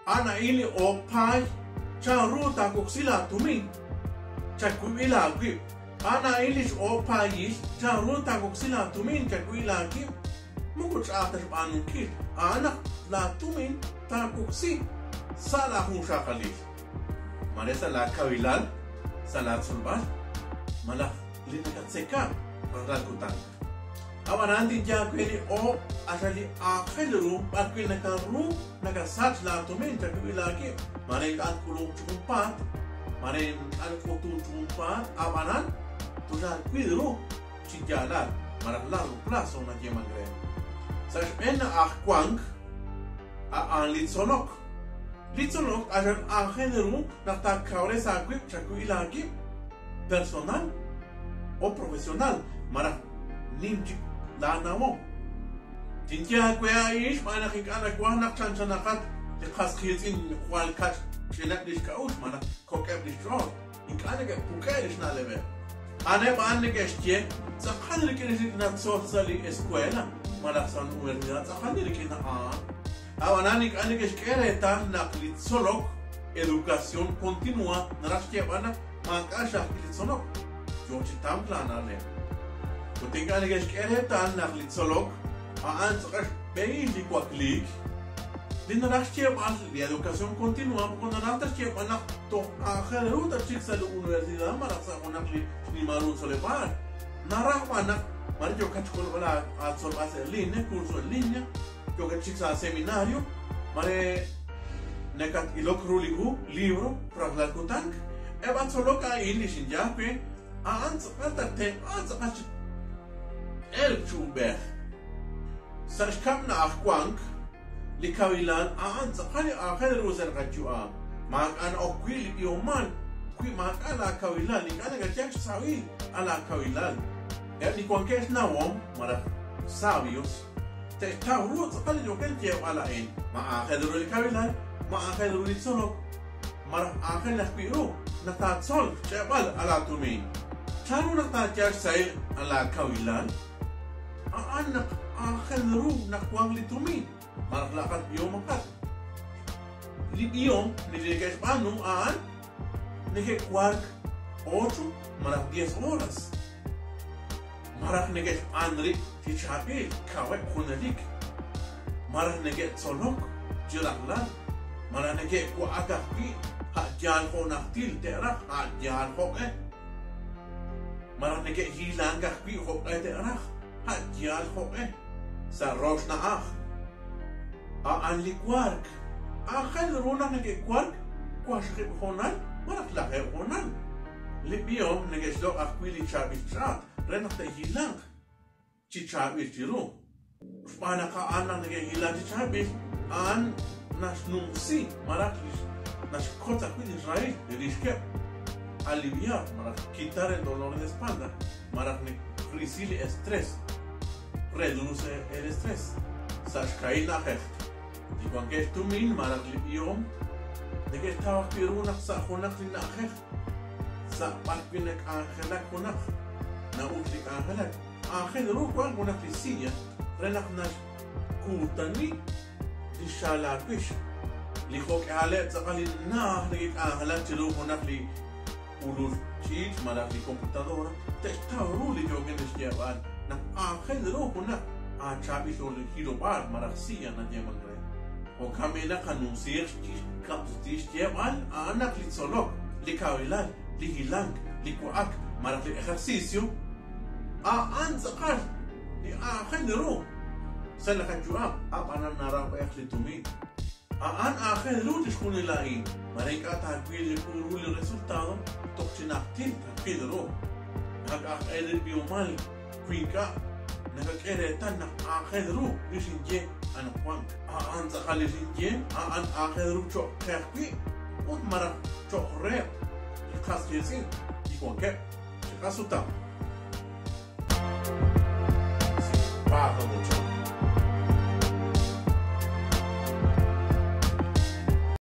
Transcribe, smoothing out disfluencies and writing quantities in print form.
A'an a'in li oob' paay chanru taawoksi laatumin chawib'il aawib'. A'an a'in li x'oob' paayil chanru taawoksi laatumin chawib'il aawib'. Moko ch'a'aj ta xb'aanunkil, a'an naq laatumin taawoksi sa' laajunxaqalil, mare sa' laakawilal, sa' laatzolb'al malaj li nakatzeka rajlal kutan. Ab'anan tinye aawe li oob' q'axal li aajel ru b'arwi' nakaru nakasach laatumin chawib'il aawib', mare ink'a' tk'ulunq chi junpaat, mare ink'a' nak'utunk chi junpaat, ab'anan tulaawil ru chi yaalal malaj largo plazo nayeemank re. Sa' xb'een na'aj wank a'an li tzolok. Li tzolok q'axal aajel ru naq taakawres aawib' chawib'il aawib', personal o profesional, malaj nim chik laanawom. Tinye aawe a'in xb'aan naq ink'a' nawaj naq chanchanaqat li qas qiitz'in jwal kach'ineb' li xk'a'uxl malaj kok'eb' li xch'ool, ink'a' neke'puk'e' li xna'leb'eb'. A'aneb' a'an neke'xye, Tz'aqal rik'in li natzol sa' li escuela malaj sa' universidad tz'aqal rik'in a'an. Ab'anan ink'a' neke'xk'e reetal naq li tzolok, educación continua, naraj xyeeb'al naq maak'a' xrajb'il li tzolok, yoo chi tamk laana'leb'. Ut ink'a' neke'xk'e reetal naq li tzolok a'an tz'aqal xb'ehil li wakliik, li naraj xyeeb'al li educación continua moko naraj ta xyeeb'al naq toj aajel ru tatxik sa' li universidad malaj sa' junaq li xnimal ru tzoleb'aal, naraj b'an naq mare yookat xk'ulb'al aatzolb'al sa' en línea, curso en línea, Yookat chik sa' seminario, mare nakat-ilok ru li hu, libro, rajlal kutank. Eb' a tzolok a'in li xinye aawe, a'an tz'aqal tattenq'a tz'aqal chi elk chi uub'ej. Sa' xkab' na'aj wank, li kawilal a'an tz'aqal li aajel ru sa' li qayu'am. Maak'a' na'ok wi' li b'ihomal wi maak'a' laakawilal, ink'a' nakayal xsahil a laakawilal. Eb' li wankeb' xnawom malaj sabios, Te'xtaw ru tz'aqal li yookeb' xyeeb'al a'in, ma aajel ru li kawilal, ma aajel ru li tzolok, malaj aajel ajwi' ru naq taatzol xch'e'b'al a laatumin. Chan ru naq taayal xsahil a laakawilal? A'an naq aajel ru naq wanq li tumin, malaj laa'aqat b'ihomaqat. Li b'ihom li neke'xb'aanu a'an neke'wark ocho malaj diez horas. Malaj neke'xb'aan rib' chi chaab'il, kaweb' junelik, malaj neke'tzolok chi rajlal, malaj neke'wa'ak ajwi' a' yaal jo' najtil te'raj, a' yaal jo'q'e, malaj neke'hilank ajwi' jo'q'e te'raj, a' yaal jo'q'e. Sa' rox na'aj, a'an li wark. Aajel ru naq neke'wark waqxaqib' hoonal malaj lajeeb' hoonal. Li b'ihom neke'xloq' ajwi' li chaab'il ch'aat re naq te'hilanq chi chaab'il chiru. Xb'aan naq a'an naq neke'hilank chi chaab'il, a'an naxnumsi malaj naxkotz ajwi' li xrahil li rixkeb', aliviar malaj quitar el dolor de espalda malaj risi li estrés, reduce el estrés, sa' xkahil na'ajej. Li wankeb' xtumin malaj li b'ihom neke'xtaw ajwi' ru naq sa' junaq li na'ajej sa' b'arwi' nak'anjelak junaq na'uxk li k'anjelak, aajel ru wank junaq li silla re naq naxkuutani li xaalaawix. Li jo'k'ihaleb' tz'aqal li najt neke'k'anjelak chiru junaq li ulul ch'iich' malaj li computadora te'xtaw ru li yookin xyeeb'al naq aajel ru junaq aachaab'il hilob'aal malaj silla nayeemank re. Jo'kan b'i' naq qanumsiiq xkab'suti xyeeb'al a'an naq li tzolok, li kawilal, li hilank, li wa'ak malaj li ejercicio a'an tz'aqal li aajel ru sa' li qayu'am a'b'anan naraj b'ayaq li tumin. A'an aajel ru chixjunil a'in, mare ink'a' taawil li ru li resultado toj chi najtil taawil ru. Ak aj li b'ihomal wi ink'a' nakak'e reetal naq aajel ru li xinye anaqwan. A'an tz'aqal li xinye, a'an aajel ru cho'q qe ajwi' ut malaj cho'q reheb' li qas qiitz'in li wankeb' chi qasutam. Paga mucho.